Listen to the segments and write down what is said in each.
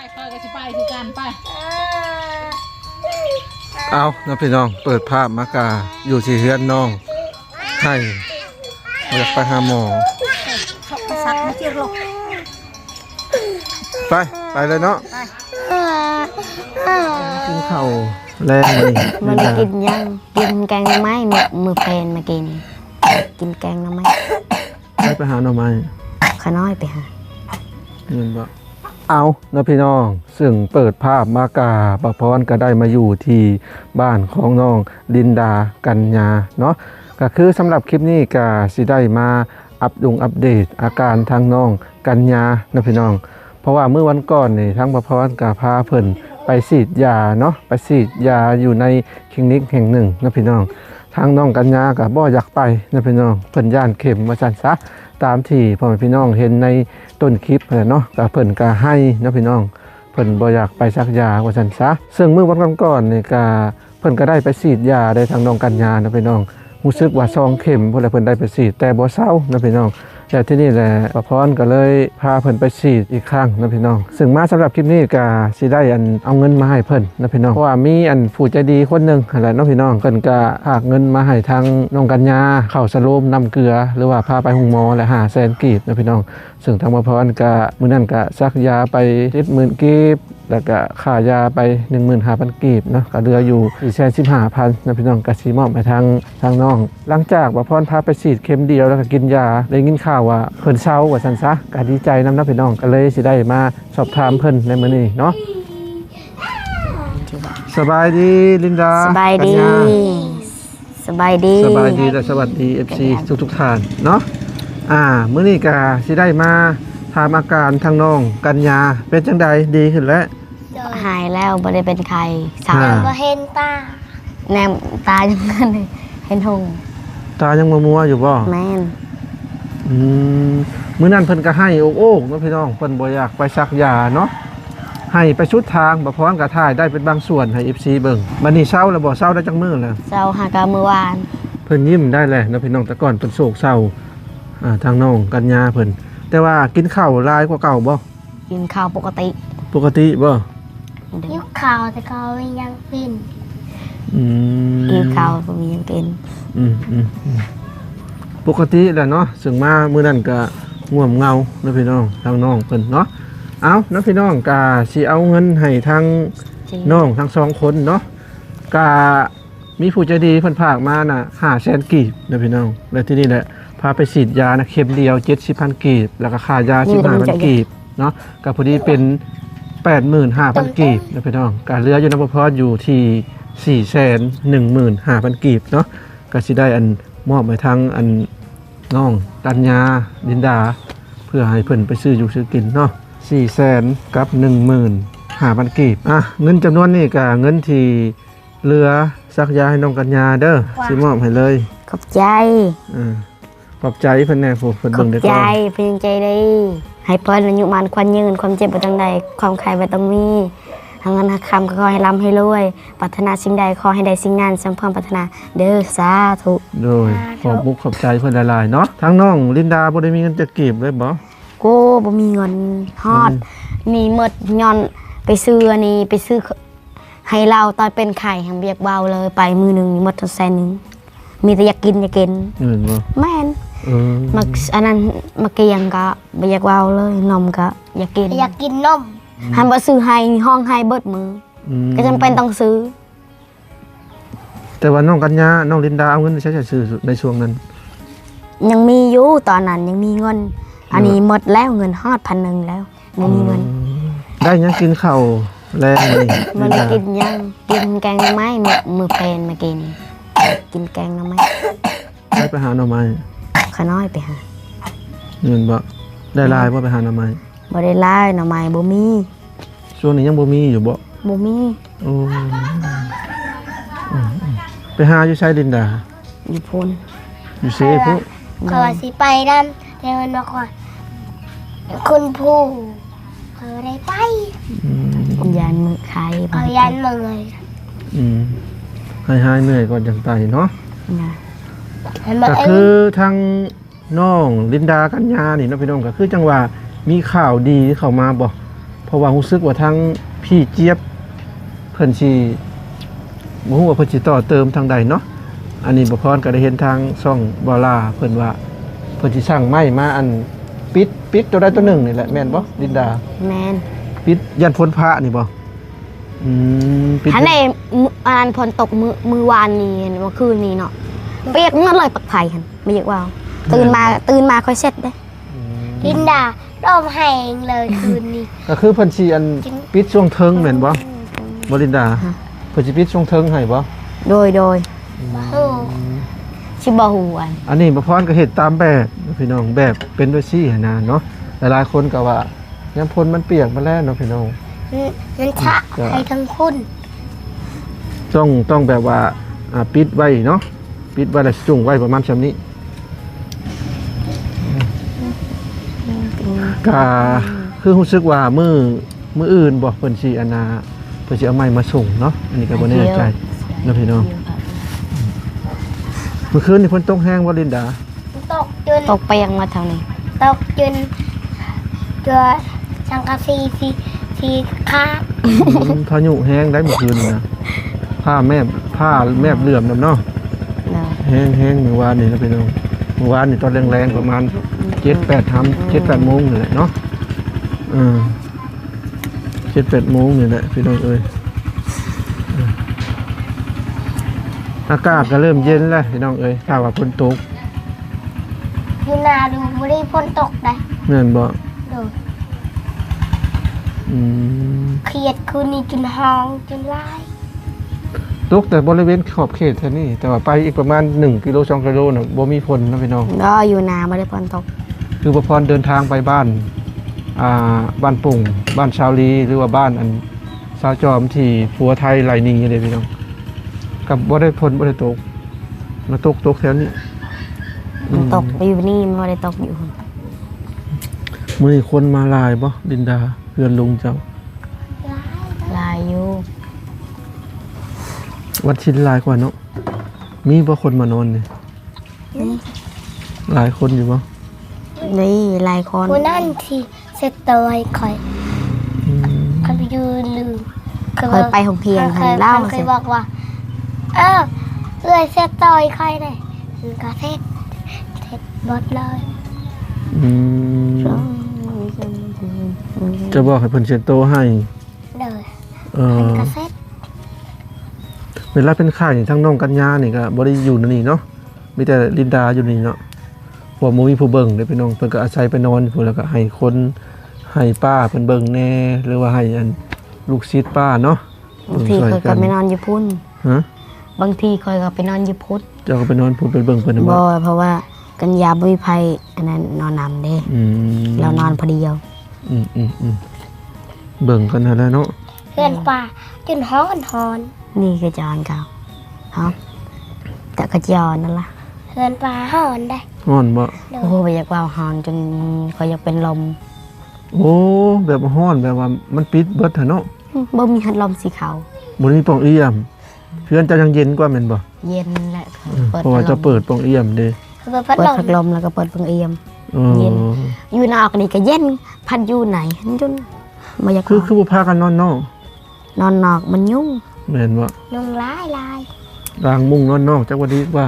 ຂ້ອຍກໍຊິໄປຄືກັນ ໄປ. ເອົາເນາະພີ່ນ້ອງ ເປີດພາບມາກະຢູ່ທີ່ເຮືອນນ້ອງໄຫ້ ຢາກໄປຫາໝໍ. ໄປ ໄປເລີຍເນາະ ໄປ. ກິນເຂົ້າແລງມື້ນີ້ ບໍ່ໄດ້ກິນຫຍັງ ກິນແກງໜໍ່ໄມ້ ມື້ ມື້ເພນມາກິນ ກິນແກງໜໍ່ໄມ້. ໄປ ໄປຫາໜໍ່ໄມ້ ຂ້ານ້ອຍໄປຫາ ແມ່ນບໍ່? ເອົາເນາະພີ່ນ້ອງ ເຊິ່ງເປີດພາບມາກະ ບັກພອນກະໄດ້ມາຢູ່ທີ່ບ້ານຂອງນ້ອງລິນດາ ກັນຍາເນາະ. ກະຄືສຳລັບຄລິບນີ້ກະຊິໄດ້ມາອັບດົງອັບເດດອາການທາງນ້ອງກັນຍາເນາະພີ່ນ້ອງ. ເພາະວ່າມື້ວັນກ່ອນນີ້ ທາງບັກພອນກະພາເພິ່ນໄປສີດຢາເນາະ ໄປສີດຢາຢູ່ໃນຄລີນິກແຫ່ງໜຶ່ງເນາະພີ່ນ້ອງ. ທາງນ້ອງກັນຍາກະບໍ່ຢາກໄປເນາະພີ່ນ້ອງ ເພິ່ນຢ້ານເຂັມວ່າຊັ້ນຊະ ຕາມທີ່ພໍ່ແມ່ພີ່ນ້ອງເຫັນໃນຕົ້ນຄລິບຫັ້ນແຫຼະເນາະ. ກະເພິ່ນກະໄຫ້ເນາະພີ່ນ້ອງ ເພິ່ນບໍ່ຢາກໄປສັກຢາວ່າຊັ້ນຊະ. ເຊິ່ງມື້ວັນກ່ອນໆນີ້ກະ ເພິ່ນກະໄດ້ໄປສີດຢາໄດ້ທາງນ້ອງກັນຍາເນາະພີ່ນ້ອງ ຮູ້ສຶກວ່າສອງເຂັມພຸ້ນແຫຼະ ເພິ່ນໄດ້ໄປສີດ ແຕ່ບໍ່ເຊົາເນາະພີ່ນ້ອງ. ແລ້ວທີນີ້ແຫຼະ ປ້າພອນກໍເລີຍພາເພິ່ນໄປສີດອີກຄັ້ງເນາະພີ່ນ້ອງ. ເຊິ່ງມາສຳລັບຄລິບນີ້ກໍຊິໄດ້ອັນເອົາເງິນມາໃຫ້ເພິ່ນເນາະພີ່ນ້ອງ ເພາະວ່າມີອັນຜູ້ໃຈດີຄົນໜຶ່ງຫັ້ນແຫຼະເນາະພີ່ນ້ອງ ເພິ່ນກໍຝາກເງິນມາໃຫ້ທາງນ້ອງກັນຍາ ເຂົ້າສະໂລມ ນ້ຳເກືອ ຫຼືວ່າພາໄປໂຮງໝໍແຫຼະ ຫ້າແສນກີບເນາະພີ່ນ້ອງ. ເຊິ່ງທາງປ້າພອນກະ ມື້ນັ້ນກະສັກຢາໄປເຈັດໝື່ນກີບ ແລ້ວກະຄ່າຢາໄປໜຶ່ງໝື່ນຫ້າພັນກີບເນາະ ກະເຫຼືອຢູ່ສີ່ແສນສິບຫ້າພັນເນາະພີ່ນ້ອງ. ກະຊິມອບໃຫ້ທາງ ທາງນ້ອງ ຫຼັງຈາກປ້າພອນພາໄປສີດເຂັມດຽວ ແລ້ວກະກິນຢາ ໄດ້ຍິນຂ່າວວ່າເພິ່ນເຊົາວ່າຊັ້ນຊະ ກະດີໃຈນຳເນາະພີ່ນ້ອງ. ກະເລີຍຊິໄດ້ມາສອບຖາມເພິ່ນໃນມື້ນີ້ເນາະ. ສະບາຍດີລິນດາ ສະບາຍດີ ກັນຍາ. ສະບາຍດີ ສະບາຍດີ ແລະ ສະຫວັດດີ ເອັຟຊີ ທຸກໆທ່ານເນາະ. ອ່າ ມື້ນີ້ກະຊິໄດ້ມາຖາມອາການທາງນ້ອງກັນຍາ ເປັນຈັ່ງໃດ ດີຂຶ້ນແລ້ວ? ຫາຍແລ້ວ ບໍ່ໄດ້ເປັນໄຂ້ ເຊົາ ຍັງບໍ່ເຫັນຕາ ແນມຕາຍັງເຫັນຫົງ ຕາຍັງມົວໆຢູ່ບໍ່? ແມ່ນ. ອືມ ມື້ນັ້ນເພິ່ນກໍໄຫ້ໂອກໆເນາະພີ່ນ້ອງ ເພິ່ນບໍ່ຢາກໄປສັກຢາເນາະ ໄຫ້ໄປສຸດທາງ. ປ້າພອນກໍຖ່າຍໄດ້ເປັນບາງສ່ວນໃຫ້ ເອັຟຊີ ເບິ່ງ. ບັດນີ້ເຊົາແລ້ວບໍ່? ເຊົາໄດ້ຈັກມື້ແລ້ວ? ເຊົາຫາກະມື້ວານ. ເພິ່ນຍິ້ມໄດ້ແລ້ວເນາະພີ່ນ້ອງ ແຕ່ກ່ອນເພິ່ນໂສກເຊົາ ອ່າ ທາງນ້ອງກັນຍາເພິ່ນ. ແຕ່ວ່າກິນເຂົ້າຫຼາຍກວ່າເກົ່າບໍ່? ກິນເຂົ້າປົກກະຕິ ປົກກະຕິບໍ່? ໂດຍ ຫິວເຂົ້າແຕ່ກໍບໍ່ມີຫຍັງກິນ. ອືມ ຫິວເຂົ້າບໍ່ມີຫຍັງກິນ. ອືມໆໆ ປົກກະຕິແຫຼະເນາະ. ເຊິ່ງມາມື້ນັ້ນກະງ່ວມເຫງົາເນາະພີ່ນ້ອງ ທາງນ້ອງເພິ່ນເນາະ. ເອົາເນາະພີ່ນ້ອງ ກະຊິເອົາເງິນໃຫ້ທາງ ຊິ ນ້ອງທັງສອງຄົນເນາະ ກະ ມີຜູ້ໃຈດີເພິ່ນຝາກມານະ ຫ້າແສນກີບເນາະພີ່ນ້ອງ. ແລ້ວທີນີ້ແຫຼະ ພາໄປສີດຢານະ ເຂັມດຽວເຈັດສິບພັນກີບ ແລ້ວກໍຄ່າຢາສິບຫ້າພັນກີບເນາະ ກໍພໍດີເປັນແປດໝື່ນຫ້າພັນກີບເນາະພີ່ນ້ອງ. ກໍເຫຼືອຢູ່ນຳປ້າພອນຢູ່ທີ່ສີ່ແສນໜຶ່ງໝື່ນຫ້າພັນກີບເນາະ. ກໍຊິໄດ້ອັນມອບໃຫ້ທາງອັນນ້ອງກັນຍາ ລິນດາ ເພື່ອໃຫ້ເພິ່ນໄປຊື້ຢູ່ຊື້ກິນເນາະ ສີ່ແສນກັບໜຶ່ງໝື່ນຫ້າພັນກີບ. ອ່ະ ເງິນຈຳນວນນີ້ກໍເງິນທີ່ ເຫຼືອສັກຢາໃຫ້ນ້ອງກັນຍາເດີ ຊິມອບໃຫ້ເລີຍ. ຂອບໃຈ. ເອີ ຂອບໃຈເພິ່ນແດ່ ຜູ້ເພິ່ນເບິ່ງໄດ້ກ່ອນ. ຂອບໃຈ ເພິ່ນໃຈດີ ໃຫ້ພອນອາຍຸໝານຂວັນຍືນ ຄວາມເຈັບບໍ່ຕ້ອງໄດ້ ຄວາມໄຂ້ບໍ່ຕ້ອງມີ ຫາເງິນຫາຄຳກໍຂໍໃຫ້ລ່ຳໃຫ້ລວຍ ປາດຖະໜາສິ່ງໃດຂໍໃຫ້ໄດ້ສິ່ງນັ້ນ ສົມຄວາມປາດຖະໜາເດີ ສາທຸ. ໂດຍ ສາທຸ ຂອບມຸກຂອບໃຈເພິ່ນຫຼາຍໆເນາະ. ທາງນ້ອງລິນດາບໍ່ໄດ້ມີເງິນຈັກກີບເລີຍບໍ່? ໂອ້ ບໍ່ມີເງິນຮອດ ອືມ ນີ້ໝົດຍ້ອນໄປຊື້ອັນນີ້ ໄປຊື້ ໃຫ້ລາວຕອນເປັນໄຂ້ ຫາບໍ່ຢາກເວົ້າເລີຍ ໄປມື້ໜຶ່ງໝົດຮອດແສນໜຶ່ງ ມີແຕ່ຢາກກິນ ຢາກກິນ ແມ່ນບໍ່? ແມ່ນ. ເອີ ໝາກ ອັນນັ້ນ ໝາກກຽງກໍບໍ່ຢາກເວົ້າເລີຍ ນົມກໍຢາກກິນ ຢາກກິນນົມ ອືມ ຄັນບໍ່ຊື້ໃຫ້ຮ້ອງໄຫ້ເບິດມື້ ອືມ ກໍຈຳເປັນຕ້ອງຊື້. ແຕ່ວ່ານ້ອງກັນຍາ ນ້ອງລິນດາເອົາເງິນໃສໃຊ້ຊື້ໃນຊ່ວງນັ້ນ? ຍັງມີຢູ່ ຕອນນັ້ນຍັງມີເງິນ ເອີ ອັນນີ້ໝົດແລ້ວ ເງິນຮອດພັນໜຶ່ງແລ້ວ ບໍ່ມີເງິນ. ເອີ ໄດ້ຫຍັງກິນເຂົ້າແລງມື້ນີ້? ບໍ່ໄດ້ກິນຫຍັງ ກິນແກງໜໍ່ໄມ້ ມື້ ມື້ເພນມາກິນ ກິນແກງໜໍ່ໄມ້. ໃຜໄປຫາໜໍ່ໄມ້? ຂ້ານ້ອຍໄປຫາ. ແມ່ນບໍ່? ໄດ້ຫຼາຍບໍ່ ໄປຫາໜໍ່ໄມ້? ບໍ່ໄດ້ຫຼາຍ ໜໍ່ໄມ້ບໍ່ມີ. ຊ່ວງນີ້ຍັງບໍ່ມີຢູ່ບໍ່? ບໍ່ມີ. ໂອ້ ອືມໆ ໄປຫາຢູ່ໃສລິນດາ? ຢູ່ພຸ້ນ ຢູ່ເຊພຸ້ນ. ຂ້ອຍວ່າຊິໄປນຳ ແຕ່ວ່າຂ້ອຍ ຄຸນຜູ້ ຂ້ອຍບໍ່ໄດ້ໄປ. ອືມ ຢ້ານເມື່ອຍ ຂ້ອຍຢ້ານເມື່ອຍ. ອືມ ໃຫ້ຫາຍເມື່ອຍກ່ອນຈັ່ງໄປເນາະ. ນະ ກໍຄືທາງ ນ້ອງລິນດາ ກັນຍານີ້ເນາະພີ່ນ້ອງ ກໍຄືຈັ່ງວ່າມີຂ່າວດີເຂົ້າມາບໍ່? ເພ ເພາະວ່າຮູ້ສຶກວ່າທາງພີ່ຈຽບເພິ່ນຊິ ບໍ່ຮູ້ວ່າເພິ່ນຊິຕໍ່ເຕີມທາງໃດເນາະ. ອັນນີ້ບ່າວພອນກໍໄດ້ເຫັນທາງຊ່ອງບ່າວຫຼ້າເພິ່ນວ່າ ເພິ່ນຊິສັ່ງໄມ້ມາ ອັນ ປິດ ປິດຕົວໃດຕົວໜຶ່ງນີ້ແຫຼະ ແມ່ນບໍ່ລິນດາ? ແມ່ນ ປິດຢ້ານຝົນຟ້ານີ້ບໍ່? ອືມ ປິດ ອັນນີ້ ອັນຝົນຕົກມື້ ມື້ວານນີ້ ມື້ຄືນນີ້ເນາະ ປຽກໝົດເລີຍ ປັກໄຟຫັ້ນ ບໍ່ຢາກເວົ້າ ຕື່ນມາ ຕື່ນມາຄ່ອຍເຊັດເດ້. ອືມ ລິນດາ ລົມແຮງເລີຍຄືນນີ້ ກໍຄືເພິ່ນຊິ ອັນ ປິດຊ່ວງເທິງແມ່ນບໍ່? ບໍ່ລິນດາ ເພິ່ນຊິປິດຊ່ວງເທິງໃຫ້ບໍ່? ໂດຍ ໂດຍ ອືມ ຊິບໍ່ຮູ້ອັນ ອັນນີ້ບ່າວພອນກໍເຮັດຕາມແບບພີ່ນ້ອງ ແບບເປັນໂດຍຊີ້ຫັ້ນນະເນາະ. ຫຼາຍໆຄົນກໍວ່າ ຍາມຝົນມັນປຽກໝົດແລ້ວເນາະພີ່ນ້ອງ ມັນ ມັນສະ ໃຫ້ທັງຄຸນ ຕ້ອງ ຕ້ອງແບບວ່າ ອ່າ ປິດໄວ້ເນາະ ປິດໄວ້ແລ້ວຈຸ້ງໄວ້ປະມານຊ່ຳນີ້. ກະຄືຮູ້ສຶກວ່າມື້ ມື້ອື່ນບໍ່ ເພິ່ນຊິ ອັນນ່າ ເພິ່ນຊິເອົາໄມ້ມາສົ່ງເນາະ ອັນນີ້ກໍບໍ່ແນ່ໃຈເນາະພີ່ນ້ອງ. ມື້ຄືນນີ້ຝົນຕົກແຮງບໍ່ລິນດາ? ຕົກຈົນ ຕົກແປງມາທາງນີ້ ຕົກຈົນຕົວສັງກະສີ ສີ ສີຂາດ. ອືມ ພາຍຸແຮງໄດ໋ມື້ຄືນນີ້ນະ ຟ້າແມບ ຟ້າແມບເຫຼື້ອມນຳເນາະ. ແຮງໆ ມື້ວານນີ້ນະພີ່ນ້ອງ ມື້ວານນີ້ຕອນແລງໆ ປະມານເຈັດແປດ ເຈັດແປດໂມງນີ້ແຫຼະເນາະ. ເອີ ເຈັດແປດໂມງນີ້ແຫຼະພີ່ນ້ອງເອີຍ. ອາກາດກໍເລີ່ມເຢັນແລ້ວພີ່ນ້ອງເອີຍ ຖ້າວ່າຝົນຕົກ. ຢູ່ນາດູບໍ່ໄດ້ຝົນຕົກໄດ໋. ແມ່ນບໍ່? ໂດຍ. ອືມ ຂຽດຄືນນີ້ຈົນຮ້ອງຈົນຫຼາຍ. ຕົກແຕ່ບໍລິເວນຂອບເຂດແຖວນີ້ ແຕ່ວ່າໄປອີກປະມານໜຶ່ງກິໂລ ສອງກິໂລນະ ບໍ່ມີຝົນນະພີ່ນ້ອງ. ບໍ່ ຢູ່ນາບໍ່ໄດ້ຝົນຕົກ. ຄືບ່າວພອນເດີນທາງໄປບ້ານ ອ່າ ບ້ານໂປ່ງ ບ້ານຊາວລີ ຫຼືວ່າບ້ານ ອັນ ຊາວຈອມ ທີ່ຜົວໄທໄລ່ໜີເດ້ພີ່ນ້ອງ ກໍບໍ່ໄດ້ຝົນ ບໍ່ໄດ້ຕົກ ມາຕົກ ຕົກແຖວນີ້. ມັນຕົກ ອືມ ຢູ່ນີ້ ມັນບໍ່ໄດ້ຕົກຢູ່ພຸ້ນ. ມື້ນີ້ຄົນມາຫຼາຍບໍ່ລິນດາ ເຮືອນລຸງເຈົ້າ? ຫຼາຍ ຫຼາຍຢູ່. ວັນສິນຫຼາຍກວ່າເນາະ. ມີບໍ່ຄົນມານອນນີ້? ນີ້ ຫຼາຍຄົນຢູ່ບໍ່? ນີ້ ຫຼາຍຄົນ. ຜູ້ນັ້ນທີ່ເຊັດໂຕໃຫ້ຂ້ອຍ. ອືມ ຂ້ອຍໄປຢືນຢູ່ ຂ້ອຍໄປໂຮງຮຽນ ເພິ່ນເລົ່າ ເພິ່ນເຄີຍບອກວ່າ ເອີ ເອື້ອຍເຊັດໂຕໃຫ້ຂ້ອຍແດ່. ມັນກໍເຊັດ ເຊັດເບິດເລີຍ. ອືມ ຈະບອກໃຫ້ເພິ່ນເຊັດໂຕໃຫ້. ໂດຍ. ເອີ ເພິ່ນກໍເຊັດ. ເວລາເພິ່ນຂາຍນີ້ ທັງນ້ອງກັນຍານີ້ກໍບໍ່ໄດ້ຢູ່ໃນນີ້ເນາະ ມີແຕ່ລິນດາຢູ່ນີ້ເນາະ ເພາະບໍ່ມີຜູ້ເບິ່ງເດ້ພີ່ນ້ອງ. ເພິ່ນກໍອາໄສໄປນອນຢູ່ພຸ້ນ ແລ້ວກໍໃຫ້ຄົນ ໃຫ້ປ້າເພິ່ນເບິ່ງແດ່ ຫຼືວ່າໃຫ້ ອັນ ລູກສິດປ້າເນາະ. ບາງທີຂ້ອຍກໍໄປນອນຢູ່ພຸ້ນ. ຮະ? ບາງທີຂ້ອຍກໍໄປນອນຢູ່ພຸ້ນ. ເຈົ້າກໍໄປນອນພຸ້ນ ໄປເບິ່ງເພິ່ນນະບໍ່? ບໍ່ ເພາະວ່າກັນຍາບໍ່ມີໃຜ ອັນນັ້ນ ນອນນຳເດ້. ອືມ ລາວນອນຜູ້ດຽວ. ອືມໆໆ ເບິ່ງກັນຫັ້ນແຫຼະເນາະ. ເຮືອນປ່າຈົນຮ້ອນໆ. ນີ້ຄືຈອນເກົ່າ ເຮົາ ແຕ່ກໍຈອນນັ້ນລະ. ເຮືອນປ່າຮ້ອນໄດ໋. ຮ້ອນບໍ່? ໂດຍ. ໂອ້ ບໍ່ຢາກເວົ້າ ຮ້ອນຈົນຂ້ອຍຢາກເປັນລົມ. ໂອ້ ແບບຮ້ອນ ແບບວ່າມັນປິດເບິດຫັ້ນເນາະ. ອືມ ບໍ່ມີພັດລົມຊິເຂົ້າ. ບໍ່ໄດ້ມີປ່ອງອີ່ມ. ເຮືອນເຈົ້າຍັງເຢັນກວ່າແມ່ນບໍ່? ເຢັນແຫຼະ. ເອີ ເປີດ ເພາະວ່າເຈົ້າເປີດປ່ອງອີ່ມເດ້. ເປີດພັດລົມ ເປີດພັດລົມແລ້ວກໍເປີດປ່ອງອີ່ມ. ເອີ ເຢັນ. ຢູ່ນອກນີ້ກໍເຢັນ ພັດຢູ່ໃນຫັ້ນຈົນບໍ່ຢາກ ຄື ເຂົ້າ. ຄືບໍ່ພາກັນນອນນອກ? ນອນນອກມັນຍຸງ. ແມ່ນບໍ່? ຍຸງຫຼາຍໆ. ກາງມຸ້ງນອນນອກຈັກວ່າດີກວ່າ.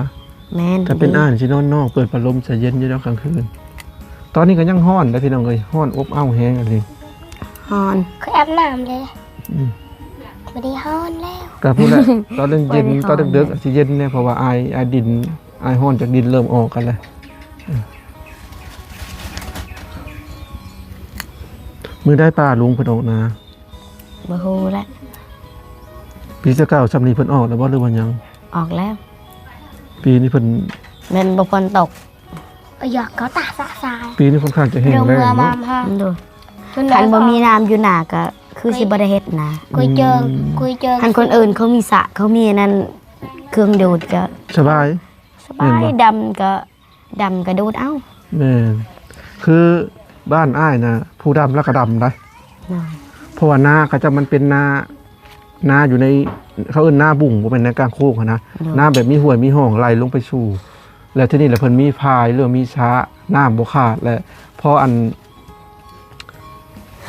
ແມ່ນ. ຖ້າເປັນອ້າຍຊິນອນນອກ ເປີດພັດລົມໃສ່ເຢັນຢູ່ດອກກາງຄືນ. ຕອນນີ້ກໍຍັງຮ້ອນເດ້ພີ່ນ້ອງເອີຍ ຮ້ອນອົບເອົ້າແຮງອີ່ຫຼີ. ຮ້ອນ. ຂ້ອຍອາບນ້ຳເດ້. ອືມ ບໍ່ໄດ້ຮ້ອນແລ້ວ. ກໍພຸ້ນແຫຼະ ຕອນເຢັນໆ ຕອນເດິກໆ ຊິເຢັນແດ່ ເພາະວ່າອາຍ ອາຍດິນ ອາຍຮ້ອນຈາກດິນເລີ່ມອອກກັນແລ້ວ. ມື້ໃດປ້າລຸງເພິ່ນອອກນາ? ບໍ່ຮູ້ແຫຼະ. ປີແຕ່ເກົ່າຊ່ຳນີ້ເພິ່ນອອກແລ້ວບໍ່ ຫຼືວ່າຍັງ? ອອກແລ້ວ. ປີນີ້ເພິ່ນ ແມ່ນບໍ່ຝົນຕົກ. ຢາກເຂົາຕາສະສາຍ. ປີນີ້ຂ້ອນຂ້າງຈະແຫ້ງແລ້ງເນາະ. ໂດຍ. ຄັນບໍ່ມີນ້ຳຢູ່ນາກໍຄືຊິບໍ່ໄດ້ເຮັດນາ. ອືມ ຄັນຄົນອື່ນເຂົາມີສະ ເຂົາມີອັນນັ້ນ ເຄື່ອງດູດກໍສະບາຍ. ສະບາຍ. ດຳກໍ ດຳກະດູດເອົາ. ແມ່ນ. ຄືບ້ານອ້າຍນະ ຜູ້ດຳລະກະດຳໄດ໋. ເນາະ. ເພາະວ່ານາເຂົາເຈົ້າມັນເປັນນາ ນາຢູ່ໃນ ເຂົາເອີ້ນນາບຸ້ງ ບໍ່ແມ່ນນາກາງໂຄກຫັ້ນນະ. ໂດຍ. ນາແບບມີຫ້ວຍມີຮ່ອງໄຫຼລົງໄປສູ່ ແລ້ວທີນີ້ລະເພິ່ນມີຝາຍ ຫຼືວ່າມີສະ ນ້ຳບໍ່ຂາດ ແລະ ພໍອັນ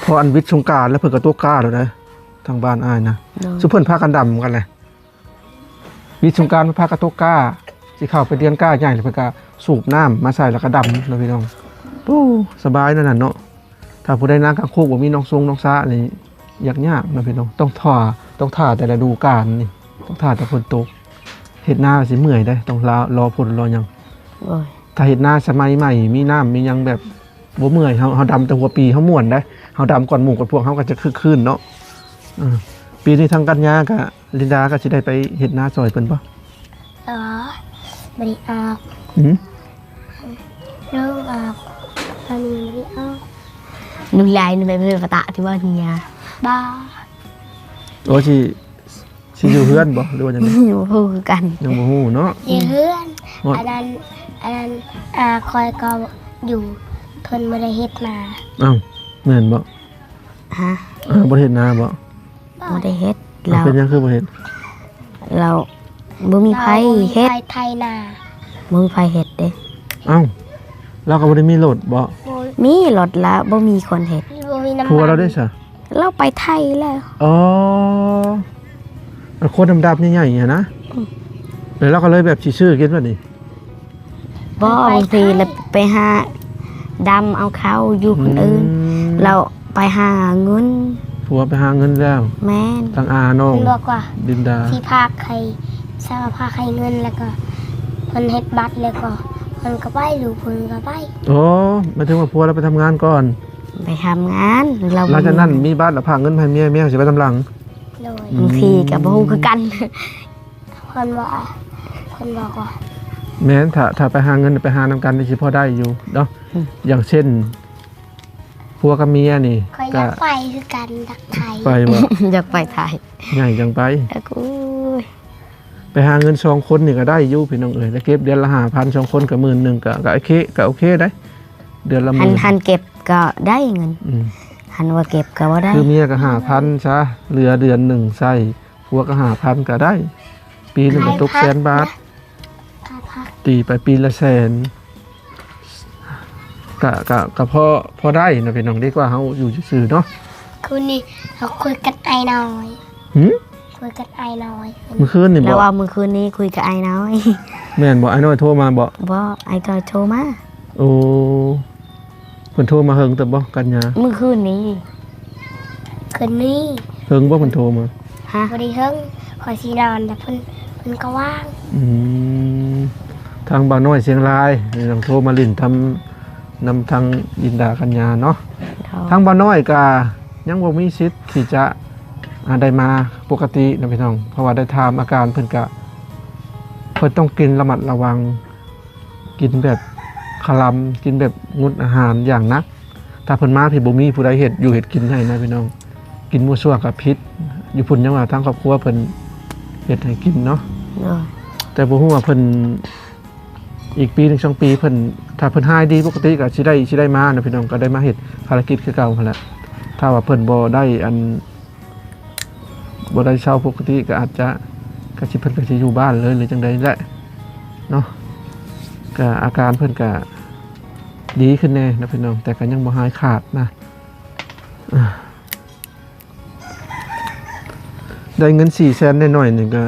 ເພາະອັນວິດສົງການແລ້ວເພິ່ນກໍຕົກກ້າແລ້ວເດ້ ທາງບ້ານອ້າຍນະ ໂດຍ ຊຸມເພິ່ນພາກັນດຳກັນແຫຼະ ວິດສົງການເພິ່ນພາກັນຕົກກ້າ ຊິເຂົ້າໄປເດືອນກ້າໃຫຍ່ແລ້ວເພິ່ນກໍສູບນ້ຳມາໃສ່ແລ້ວກໍດຳເນາະພີ່ນ້ອງ. ໂອ້ ສະບາຍແນວນັ້ນເນາະ. ຖ້າຜູ້ໃດນາກາງໂຄກບໍ່ມີໜອງຊົງໜອງສະນີ້ ຢາກຍາກເນາະພີ່ນ້ອງ ຕ້ອງຖ້າ ຕ້ອງຖ້າແຕ່ລະດູການນີ້ ຕ້ອງຖ້າແຕ່ຝົນຕົກ. ເຮັດນາຊິເມື່ອຍເດ້ ຕ້ອງລໍ ລໍຝົນລໍຫຍັງ. ໂອ້ຍ ຖ້າເຮັດນາສະໄໝໃໝ່ ມີນ້ຳມີຫຍັງແບບບໍ່ເມື່ອຍ ເຮົາ ເຮົາດຳແຕ່ຫົວປີ ເຮົາມ່ວນເດ້ ເຮົາດຳກ່ອນໝູ່ກ່ອນພວກ ເຮົາກໍຈະຄຶກຄື້ນເນາະ. ເອີ ປີນີ້ທາງກັນຍາກະ ລິນດາກໍຊິໄດ້ໄປເຮັດນາຊ່ອຍເພິ່ນບໍ່? ອໍ ບໍ່ໄດ້ອອກ. ຫືມ? ລູກອອກ ຕອນນີ້ບໍ່ໄດ້ອອກ. ລູກຫຼາຍນີ້ໄປເພິ່ນປະຕະທີ່ວ່າເນຍ ບໍ່. ໂອ້ ຊິ ຊິຢູ່ເຮືອນບໍ່ ຫຼືວ່າຈັ່ງໃດ? ບໍ່ຮູ້ຄືກັນ ຍັງບໍ່ຮູ້ເນາະ. ຢູ່ເຮືອນ. ອັນນັ້ນ ອັນນັ້ນ ອາ ຂ້ອຍກໍຢູ່ ເພິ່ນບໍ່ໄດ້ເຮັດນາ. ອ້າວ ແມ່ນບໍ່? ຮະ? ອາ ບໍ່ໄດ້ເຮັດນາບໍ່? ບໍ່ໄດ້ເຮັດ. ເອົາ ແລ້ວເປັນຫຍັງຄືບໍ່ເຮັດ? ແລ້ວບໍ່ມີໃຜເຮັດ ບໍ່ມີໃຜໄຖນາ ບໍ່ມີໃຜເຮັດເດ້. ເອົ້າ ລາວກໍບໍ່ໄດ້ມີລົດບໍ່? ບໍ່ ມີລົດລະບໍ່ມີຄົນເຮັດ. ບໍ່ມີນ້ຳມັນ. ຜົວລາວເດ້ຊະ? ລາວໄປໄທແລ້ວ. ອໍ ອັນຄົນດຳໆໃຫຍ່ໆຫັ້ນນະ. ອືມ ແລ້ວລາວກໍເລີຍແບບຊິຊື້ກິນບັດນີ້. ບໍ່ ບາງທີລະໄປຫາດຳເອົາເຂົ້າຢູ່ຄົນອື່ນ. ອືມ ລາວໄປຫາເງິນ. ຜົວໄປຫາເງິນແລ້ວ. ແມ່ນ. ທາງອານ້ອງ ເພິ່ນບອກວ່າ ດິນດາ ຊິພາກໃຫ້ ຊິພາກໃຫ້ເງິນ ແລ້ວກໍເພິ່ນເຮັດບັດ ແລ້ວກໍເພິ່ນກໍໄປ ລູກເພິ່ນກໍໄປ. ໂອ້ ໝາຍເຖິງວ່າຜົວລາວໄປທຳງານກ່ອນ. ໄປທຳງານ ລາວ ຫຼັງຈາກນັ້ນມີບັດລະພາກເງິນໃຫ້ເມຍ ເມຍຊິໄປນຳຫຼັງ. ໂດຍ. ອືມ ບາງທີກໍບໍ່ຮູ້ຄືກັນ. ເພິ່ນວ່າ ເພິ່ນບອກວ່າ ແມ່ນ ຖ້າ ຖ້າໄປຫາເງິນໄປຫານຳກັນນີ້ຊິພໍໄດ້ຢູ່ເນາະ. ອືມ ຢ່າງເຊັ່ນ ຜົວກັບເມຍນີ້ ຂ້ອຍຢາກໄປຄືກັນ ຢາກໄປ. ໄປບໍ່? ຢາກໄປໄທ. ໃຫຍ່ຈັ່ງໄປ. ໂອ້ຍ ໄປຫາເງິນສອງຄົນນີ້ກໍໄດ້ຢູ່ພີ່ນ້ອງເອີຍ ແລ້ວເກັບເດືອນລະຫ້າພັນ ສອງຄົນກໍໝື່ນໜຶ່ງ ກໍ ກໍໂອເຄ ກໍໂອເຄໄດ໋ ເດືອນລະໝື່ນ. ຫັ້ນເກັບກໍໄດ້ເງິນ. ອືມ ຫັ້ນວ່າເກັບກໍບໍ່ໄດ້. ຄືເມຍກໍຫ້າພັນຊະ ເຫຼືອເດືອນໜຶ່ງໃຊ້ ຜົວກໍຫ້າພັນກໍໄດ້ ປີໜຶ່ງກໍຕົກແສນບາດ. ຂາຍຜັກ ຕີໄປປີລະແສນ ກະ ກະ ກະພໍ ພໍໄດ້ເນາະພີ່ນ້ອງ ດີກວ່າເຮົາຢູ່ຊື່ໆເນາະ. ຄືນນີ້ເຮົາຄຸຍກັບອ້າຍນ້ອຍ. ຫື? ຄຸຍກັບອ້າຍນ້ອຍ. ມື້ຄືນນີ້ບໍ່? ລາວວ່າມື້ຄືນນີ້ຄຸຍກັບອ້າຍນ້ອຍ. ແມ່ນບໍ່? ອ້າຍນ້ອຍໂທມາບໍ່? ບໍ່ ອ້າຍນ້ອຍໂທມາ. ໂອ້ ເພິ່ນໂທມາເຫິງເຕີບບໍ່ ກັນຍາ? ມື້ຄືນນີ້. ຄືນນີ້. ເຫິງບໍ່ເພິ່ນໂທມາ? ຮະ? ບໍ່ໄດ້ເຫິງ ຂ້ອຍຊິນອນ ແລ້ວເພິ່ນ ເພິ່ນກໍວ່າງ. ອືມ ທາງບ່າວນ້ອຍຊຽງລາຍ ນີ້ຕ້ອງໂທມາຫຼິ້ນທຳ ນຳທາງລິນດາ ກັນຍາເນາະ. ໂດຍ. ທາງບ່າວນ້ອຍກະຍັງບໍ່ມີສິດທີ່ຈະ ອາ ໄດ້ມາປົກກະຕິນະພີ່ນ້ອງ ເພາະວ່າໄດ້ຖາມອາການເພິ່ນກະ ເພິ່ນຕ້ອງກິນລະມັດລະວັງ ກິນແບບຄະລຳ ກິນແບບງົດອາຫານຢ່າງໜັກ. ຖ້າເພິ່ນມາພີ້ ບໍ່ມີຜູ້ໃດເຮັດຢູ່ເຮັດກິນໃຫ້ນະພີ່ນ້ອງ ກິນມົ້ວຊົ່ວກໍຜິດ. ຢູ່ພຸ້ນຍັງວ່າທາງຄອບຄົວເພິ່ນເຮັດໃຫ້ກິນເນາະ. ໂດຍ. ແຕ່ບໍ່ຮູ້ວ່າເພິ່ນ ອີກປີໜຶ່ງສອງປີເພິ່ນ ຖ້າເພິ່ນຫາຍດີປົກກະຕິກໍຊິໄດ້ ຊິໄດ້ມານະພີ່ນ້ອງ ກໍໄດ້ມາເຮັດພາລະກິດຄືເກົ່າຫັ້ນແຫຼະ. ຖ້າວ່າເພິ່ນບໍ່ໄດ້ອັນ ບໍ່ໄດ້ເຊົາປົກກະຕິ ກໍອາດຈະ ກໍຊິ ເພິ່ນກໍຊິຢູ່ບ້ານເລີຍ ຫຼືຈັ່ງໃດແຫຼະເນາະ. ກໍອາການເພິ່ນກໍດີຂຶ້ນແດ່ນະພີ່ນ້ອງ ແຕ່ກໍຍັງບໍ່ຫາຍຂາດນະ. ໄດ້ເງິນສີ່ແສນໜ້ອຍໆນີ້ກໍ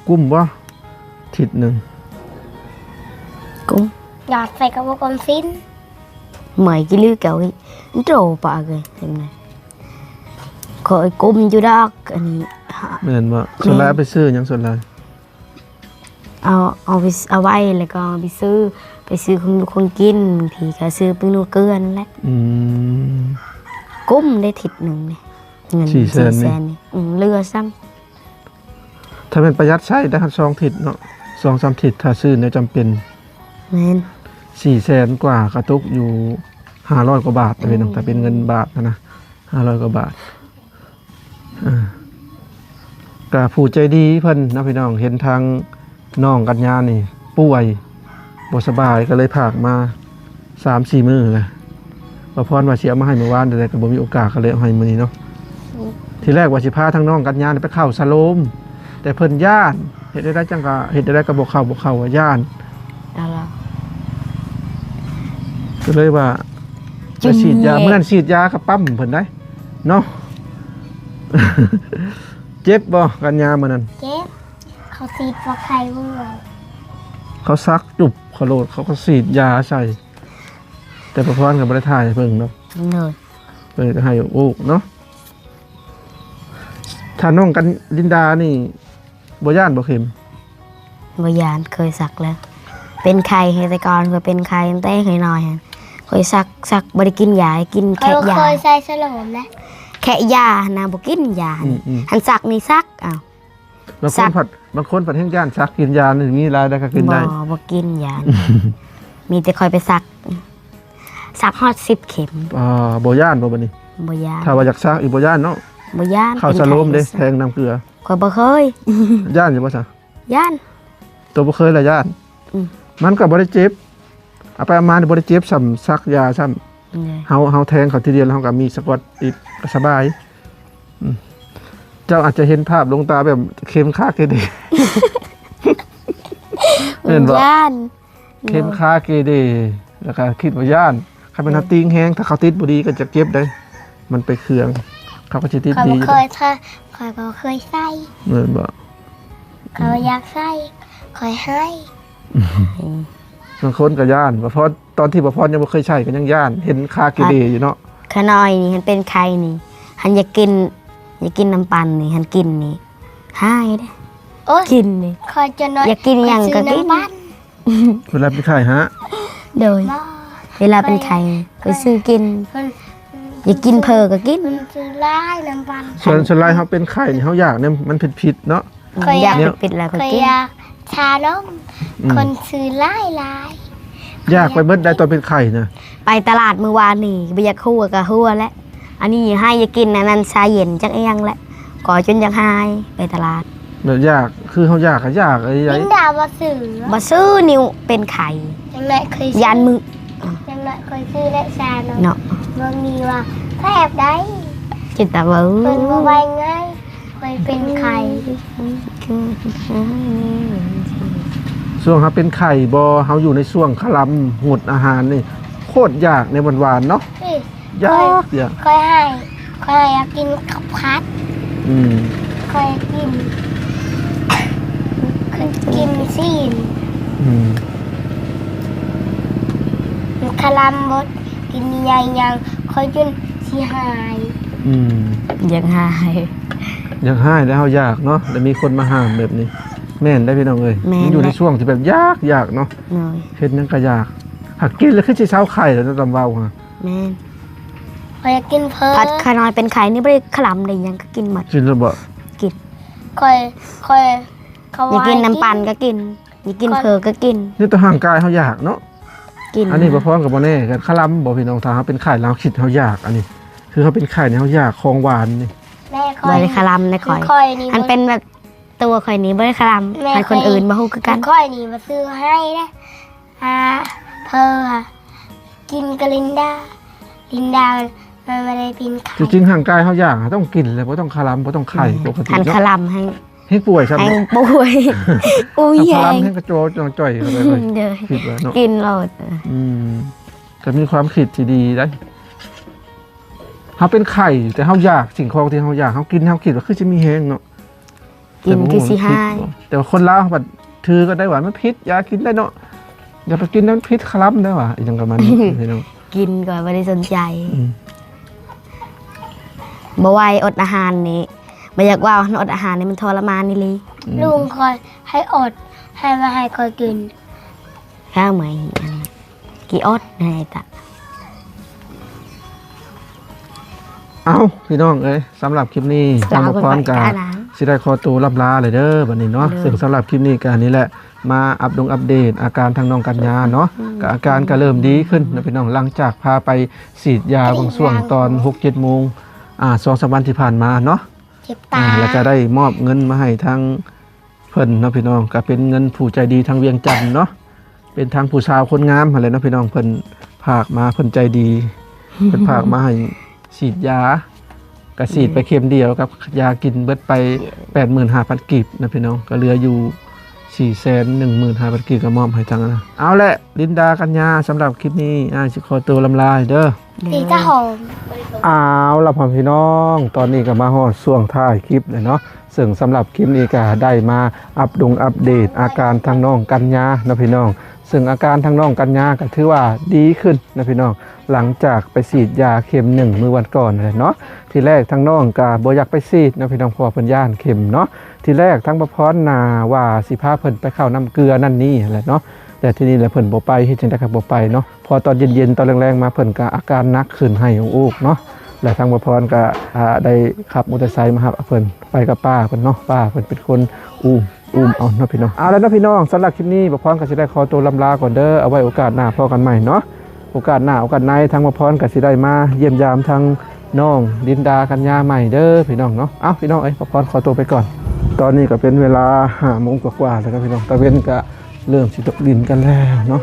ກຸ້ມບໍ່? ທິດໜຶ່ງ ກຸ້ມ. ຢາດໃສ່ກະບອກອອມສິນ. ເມື່ອຍກິລືເກົາອີກ ໂຕປາກເອີຍ ເຫັນໄໝ? ຂ້ອຍກຸ້ມຢູ່ດອກ ອັນນີ້. ແມ່ນບໍ່? ແມ່ນ. ສ່ວນຫຼາຍເອົາໄປຊື້ຫຍັງ? ສ່ວນຫຼາຍ ເອົາ ເອົາໄປ ເອົາໄວ້ ແລ້ວກໍເອົາໄປຊື້ ໄປຊື້ຂອງຢູ່ຂອງກິນ ບາງທີກໍຊື້ປີ້ນົວເກືອນັ້ນແຫຼະ. ອືມ ກຸ້ມໄດ້ທິດໜຶ່ງນີ້ ເງິນສີ່ແສນນີ້. ອືມ ເຫຼືອຊ້ຳ. ຖ້າແມ່ນປະຢັດໃຊ້ໄດ້ຮອດສອງທິດເນາະ ສອງສາມທິດ ຖ້າຊື້ແນວຈຳເປັນ. ແມ່ນ. ສີ່ແສນກວ່າກໍຕົກຢູ່ຫ້າຮ້ອຍກວ່າບາດເດ້ເນາະ. ອືມ ຖ້າເປັນເງິນບາດນະ ຫ້າຮ້ອຍກວ່າບາດ. ອ່າ ກະຜູ້ໃຈດີເພິ່ນເນາະພີ່ນ້ອງ ເຫັນທາງນ້ອງກັນຍານີ້ປ່ວຍ ບໍ່ສະບາຍ ກໍເລີຍຝາກມາສາມສີ່ມື້ແລ້ວ. ວ່າພອນວ່າຊິເອົາມາໃຫ້ມື້ວານ ແຕ່ກໍບໍ່ມີໂອກາດ ກໍເລີຍເອົາໃຫ້ມື້ນີ້ເນາະ. ອືມ ທີແລກວ່າຊິພາທາງນ້ອງກັນຍານີ້ໄປເຂົ້າສະໂລມ ແຕ່ເພິ່ນຢ້ານ ເຮັດແນວໃດຈັ່ງກະ ເຮັດແນວໃດກໍບໍ່ເຂົ້າ ບໍ່ເຂົ້າ ວ່າຢ້ານ. ເອົາລະ ກໍເລີຍວ່າ ໄປສີດຢາ ມື້ນັ້ນສີດຢາກັບປ້ຳເພິ່ນໄດ໋. ເນາະ. ເຈັບບໍ່ ກັນຍາມື້ນັ້ນ? ເຈັບ. ເຂົາສີດວ່າໄຂ້ເວືອງ ເຂົາສັກຈຸບເຂົາໂລດ ເຂົາກໍສີດຢາໃສ່. ແຕ່ປະພອນກໍບໍ່ໄດ້ຖ່າຍໃຫ້ເບິ່ງເນາະ. ໂດຍ. ເພິ່ນກໍໃຫ້ໂອກເນາະ. ຖ້ານ້ອງກັນລິນດານີ້ ບໍ່ຢ້ານບໍ່ເຂັມ? ບໍ່ຢ້ານ, ເຄີຍສັກແລ້ວ. ເປັນໄຂ້ ແຕ່ກ່ອນຂ້ອຍເປັນໄຂ້ຕັ້ງແຕ່ນ້ອຍໆ ຂ້ອຍສັກ, ສັກບໍ່ໄດ້ກິນຢາ, ກິນແຄ່ຢາ. ຂ້ອຍບໍ່ເຄີຍໃສ່ສະໂລມນະ. ແຄ່ຢານະ, ບໍ່ກິນຢາ. ອືມໆ. ຄັນສັກນີ້ສັກ, ອ້າວ. ບາງຄົນພັດ, ບາງຄົນພັດແຮ່ງຢ້ານສັກ, ກິນຢານີ້ມີຫຼາຍໄດ້ ກໍກິນໄດ້. ບໍ່, ບໍ່ກິນຢາ. ມີແຕ່ຂ້ອຍໄປສັກ, ສັກຮອດສິບເຂັມ. ອ່າ, ບໍ່ຢ້ານບໍ່ບັດນີ້? ບໍ່ຢ້ານ. ຖ້າວ່າຢາກສັກອີກບໍ່ຢ້ານເນາະ? ບໍ່ຢ້ານ. ເຂົ້າສະໂລມເດ້, ແທງນ້ຳເກືອ. ຂ້ອຍບໍ່ເຄີຍ. ຢ້ານຢູ່ບໍ່ຊະ? ຢ້ານ. ໂຕບໍ່ເຄີຍລະຢ້ານ. ອືມ. ມັນກໍບໍ່ໄດ້ເຈັບ. ເອົາໄປເອົາມານີ້ບໍ່ໄດ້ເຈັບສ່ຳສັກຢາຊ້ຳ. ເຮົາ, ເຮົາແທງເຂົາທີດຽວ ແລ້ວເຮົາກໍມີສະກອດຕິດ ກໍສະບາຍ. ອືມ. ເຈົ້າອາດຈະເຫັນພາບລວງຕາແບບເຂັມຄາເກເດ. ແມ່ນບໍ່? ຢ້ານ. ເຂັມຄາເກເດ ແລ້ວກໍຄິດວ່າຢ້ານ. ຄັນແມ່ນເຮົາຕີງແຮງ ຖ້າເຂົາຕິດບໍ່ດີກໍຈະເຈັບໄດ໋. ມັນໄປເຄືອງ ເຂົາກໍຊິຕິດດີ. ຂ້ອຍບໍ່ເຄີຍ, ຂ້ອຍບໍ່ເຄີຍໃສ່. ແມ່ນບໍ່? ຂ້ອຍບໍ່ຢາກໃສ່, ຂ້ອຍຮ້າຍ. ບາງຄົນກໍຢ້ານ, ບໍ່ພໍ ຕອນທີ່ບໍ່ພອນຍັງບໍ່ເຄີຍໃຊ້ກໍຍັງຢ້ານ, ເຫັນຄາເກເດຢູ່ເນາະ. ຂະນ້ອຍນີ້ ຄັນເປັນໄຂ້ນີ້ ຄັນຢາກກິນ, ຢາກກິນນ້ຳປັ່ນນີ້, ຄັນກິນນີ້ ຮ້າຍເດ້. ໂອ້ຍ ກິນນີ້ ຂ້ອຍຈະນ້ອຍ ຢາກກິນຫຍັງກໍກິນ. ເວລາເປັນໄຂ້ຫະ? ໂດຍ. ບໍ່ ເວລາເປັນໄຂ້ ຂ້ອຍ ຂ້ອຍຊື້ກິນ. ຢາກກິນເຝີກໍກິນ. ມັນຊື້ຫຼາຍນ້ຳປັ່ນ. ສ່ວນ, ສ່ວນຫຼາຍເຮົາເປັນໄຂ້ນີ້ ເຮົາຢາກແນວມັນເຜັດໆເນາະ. ອືມ. ຢາກເຜັດໆແລ້ວກໍກິນ. ຂ້ອຍຢາກຊານົມ. ອືມ. ຄົນຊື້ຫຼາຍໆ. ຢາກໄປເບິດໄດ໋ຕອນເປັນໄຂ້ນະ. ໄປຕະຫຼາດມື້ວານນີ້ ບໍ່ຢາກຫົວກໍຫົວແຫຼະ. ອັນນີ້ໃຫ້ຢາກກິນອັນນັ້ນ ຊາເຢັນຈັກອີ່ຫຍັງແຫຼະ. ກໍຈົນຢາກຫາຍ ໄປຕະຫຼາດ. ແບບຢາກ ຄືເຮົາຢາກກໍຢາກ. ລິນດາບໍ່ຊື້. ບໍ່ຊື້ ນິວເປັນໄຂ້. ຈັ່ງໃດຂ້ອຍຊື້ ຢ້ານມື້. ຈັ່ງໃດຂ້ອຍຊື້ໄດ້ຊາເນາະ. ເນາະ. ເບິ່ງນີ້ວ່າແຊບໃດ໋. ກິນຕາເບິ່ງ. ເພິ່ນບໍ່ໄຫວງ່າຍ. ຂ້ອຍເປັນໄຂ້. ຊ່ວງເຮົາເປັນໄຂ້ບໍ່ ເຮົາຢູ່ໃນຊ່ວງຄະລຳ ງົດອາຫານນີ້ ໂຄດຢາກແນວຫວານໆເນາະ. ເອີ ຢາກ ຂ້ອຍ ຢາກ ຂ້ອຍໃຫ້ ຂ້ອຍຢາກກິນເຂົ້າຜັດ. ອືມ. ຂ້ອຍກິນ ຂ້ອຍກິນຊີ້ນ. ອືມ. ຄະລຳບໍ່ ກິນໃຫຍ່ຫຍັງ ຂ້ອຍຈົນຊິຫາຍ. ອືມ. ຢາກຫາຍ ຢາກຫາຍແລ້ວເຮົາຢາກເນາະ ແລ້ວມີຄົນມາຫ້າມແບບນີ້. ແມ່ນໄດ໋ພີ່ນ້ອງເອີຍ. ແມ່ນ. ມັນຢູ່ໃນຊ່ວງທີ່ແບບຢາກ ຢາກເນາະ. ໂດຍ. ເຮັດຫຍັງກໍຢາກ. ຫາກກິນແລ້ວຄືຊິເຊົາໄຂ້ແລ້ວເນາະ ຕາມເວົ້າຫະ. ແມ່ນ. ຂ້ອຍຢາກກິນເຝີ. ພັດຂະນ້ອຍເປັນໄຂ້ນີ້ບໍ່ໄດ້ຄະລຳໄດ້ຫຍັງກໍກິນໝົດ. ກິນແລ້ວບໍ່? ກິນ. ຂ້ອຍ ຂ້ອຍ ຢາກກິນນ້ຳປັ່ນກໍກິນ ຢາກກິນເຝີກໍກິນ. ນີ້ແຕ່ຮ່າງກາຍເຮົາຢາກເນາະ. ກິນ. ອັນນີ້ບໍ່ພ້ອມກໍບໍ່ແນ່ ກໍຄະລຳບໍ່ພີ່ນ້ອງ ຖ້າເຮົາເປັນໄຂ້ແລ້ວເຮົາຄິດເຮົາຢາກ ອັນນີ້ຄືເຮົາເປັນໄຂ້ນີ້ເຮົາຢາກຂອງຫວານນີ້. ແມ່ຂ້ອຍ ບໍ່ໄດ້ຄະລຳໃນຂ້ອຍ. ຂ້ອຍນີ້ ຄັນເປັນແບບ ຕົວຂ້ອຍນີ້ບໍ່ໄດ້ຄະລຳ. ແມ່ ຄັນຄົນອື່ນບໍ່ຮູ້ຄືກັນ. ຂ້ອຍນີ້ບໍ່ຊື້ໃຫ້ເດ້ ຫາເພີຫາກິນກະລິນດາ ລິນດາມັນບໍ່ໄດ້ເປັນໄຂ້. ຈິງໆ ຮ່າງກາຍເຮົາຢາກ ເຮົາຕ້ອງກິນແຫຼະ ບໍ່ຕ້ອງຄະລຳ ບໍ່ຕ້ອງໄຂ້. ແມ່ນ. ປົກກະຕິເນາະ. ຄັນຄະລຳແຮງ ແຮງປ່ວຍຊ້ຳ. ແຮງປ່ວຍ. ອຸຍ ແຮງ ຄະລຳແຮງກະຈ່ອຍ ຈ່ອຍເຂົ້າໄປເລີຍ. ໂດຍ. ຄິດວ່າເນາະ ກິນໂລດ. ອືມ ກໍມີຄວາມຄິດທີ່ດີໄດ໋. ເຮົາເປັນໄຂ້ ແຕ່ເຮົາຢາກສິ່ງຂອງທີ່ເຮົາຢາກ ເຮົາກິນ ເຮົາຄິດວ່າຄືຊິມີແຮງເນາະ. ກິນຄືຊິຫາຍ. ແຕ່ວ່າຄົນລາວບັດຖືກໍໄດ້ວ່າມັນຜິດ ຢ່າກິນໄດ້ເນາະ ຢ່າໄປກິນ ມັນຜິດຄະລຳໄດ້ວ່າ ອີຫຍັງປະມານນີ້ພີ່ນ້ອງ. ກິນກໍບໍ່ໄດ້ສົນໃຈ. ອືມ. ບໍ່ໄຫວ ອົດອາຫານນີ້ ບໍ່ຢາກເວົ້າ ຄັນອົດອາຫານນີ້ມັນທໍລະມານອີ່ຫຼີ. ອືມ. ລຸງຂ້ອຍໃຫ້ອົດ ໃຫ້ມາໃຫ້ຂ້ອຍກິນ. ຂ້າວໃໝ່ ກີອອດໃຫ້ຕະ. ເອົ້າ ພີ່ນ້ອງເອີຍ ສຳລັບຄລິບນີ້ ສາວບຸນພອນກະຊິໄດ້ຂໍໂຕລ່ຳລາເລີຍເດີ ບັດນີ້ເນາະ. ເດີ. ເຊິ່ງສຳລັບຄລິບນີ້ກະນີ້ແຫຼະ ມາອັບດົງອັບເດດອາການທາງນ້ອງກັນຍາເນາະ. ອືມ. ກະອາການກະເລີ່ມດີຂຶ້ນເນາະ ອືມ ພີ່ນ້ອງ ຫຼັງຈາກພາໄປສີດຢາ ສີດຢາ ບາງຊ່ວງຕອນຫົກເຈັດໂມງ ອ່າ ສອງສາມວັນທີ່ຜ່ານມາເນາະ. ເຈັບຕາ. ອ່າ ແລ້ວກະໄດ້ມອບເງິນມາໃຫ້ທາງ ເພິ່ນເນາະພີ່ນ້ອງ ກໍເປັນເງິນຜູ້ໃຈດີທາງວຽງຈັນເນາະ ເປັນທາງຜູ້ສາວຄົນງາມຫັ້ນແຫຼະເນາະພີ່ນ້ອງ ເພິ່ນຝາກມາ ເພິ່ນໃຈດີ ເພິ່ນຝາກມາໃຫ້ສີດຢາ ກໍສີດໄປເຂັມດຽວກັບຢາກິນ ເບິດໄປແປດໝື່ນຫ້າພັນກີບນະພີ່ນ້ອງ ກໍເຫຼືອຢູ່ ສີ່ແສນໜຶ່ງໝື່ນຫ້າພັນກີບ ກໍມອບໃຫ້ທາງອັນນັ້ນ. ເອົາແຫຼະ ລິນດາ ກັນຍາ ສຳລັບຄລິບນີ້ ອ້າຍຊິຂໍຕົວລຳລາເດີ. ດີ ຈະຫອມ. ເອົາລະ ພໍ່ພີ່ນ້ອງ ຕອນນີ້ກໍມາຮອດຊ່ວງທ້າຍຄລິບແລ້ວເນາະ. ເຊິ່ງສຳລັບຄລິບນີ້ກໍໄດ້ມາອັບດົງອັບເດດອາການທາງນ້ອງກັນຍາເນາະພີ່ນ້ອງ. ເຊິ່ງອາການທາງນ້ອງກັນຍາກໍຖືວ່າດີຂຶ້ນເນາະພີ່ນ້ອງ ຫຼັງຈາກໄປສີດຢາເຂັມໜຶ່ງມື້ວັນກ່ອນນັ້ນແຫຼະເນາະ. ທີແລກທາງນ້ອງກໍບໍ່ຢາກໄປສີດເນາະພີ່ນ້ອງ ເພາະວ່າເພິ່ນຢ້ານເຂັມເນາະ. ທີແລກທາງປະພອນນະວ່າຊິພາເພິ່ນໄປເຂົ້ານ້ຳເກືອນັ້ນນີ້ຫັ້ນແຫຼະເນາະ. ແຕ່ທີນີ້ລະເພິ່ນບໍ່ໄປ ເຮັດຈັ່ງໃດກໍບໍ່ໄປເນາະ. ພໍຕອນເຢັນໆ ຕອນແລງໆ ມາ ເພິ່ນກໍອາການໜັກຂຶ້ນ ໄຫ້ອອກໆເນາະ. ແລະທາງປະພອນກໍ ອ່າ ໄດ້ຂັບມໍເຕີໄຊມາຮັບເອົາເພິ່ນໄປກັບປ້າເພິ່ນເນາະ. ປ້າເພິ່ນເປັນຄົນອຸ້ມ ອຸ້ມເອົາເນາະພີ່ນ້ອງ. ເອົາລະເນາະພີ່ນ້ອງ ສຳລັບຄລິບນີ້ປະພອນກໍຊິໄດ້ຂໍຕົວລຳລາກ່ອນເດີ. ເອົາໄວ້ໂອກາດໜ້າພໍ້ກັນໃໝ່ເນາະ. ໂອກາດໜ້າໂອກາດໃນ ທາງປະພອນກໍຊິໄດ້ມາຢ້ຽມຢາມທາງນ້ອງລິນດາກັນຍາໃໝ່ເດີພີ່ນ້ອງເນາະ. ເອົ້າ ພີ່ນ້ອງເອີຍ ປະພອນຂໍຕົວໄປກ່ອນ. ຕອນນີ້ກໍເປັນເວລາຫ້າໂມງກວ່າໆແລ້ວເນາະພີ່ນ້ອງ. ຕາເວັນກໍ ເລີ່ມຊິຕົກດິນກັນແລ້ວເນາະ.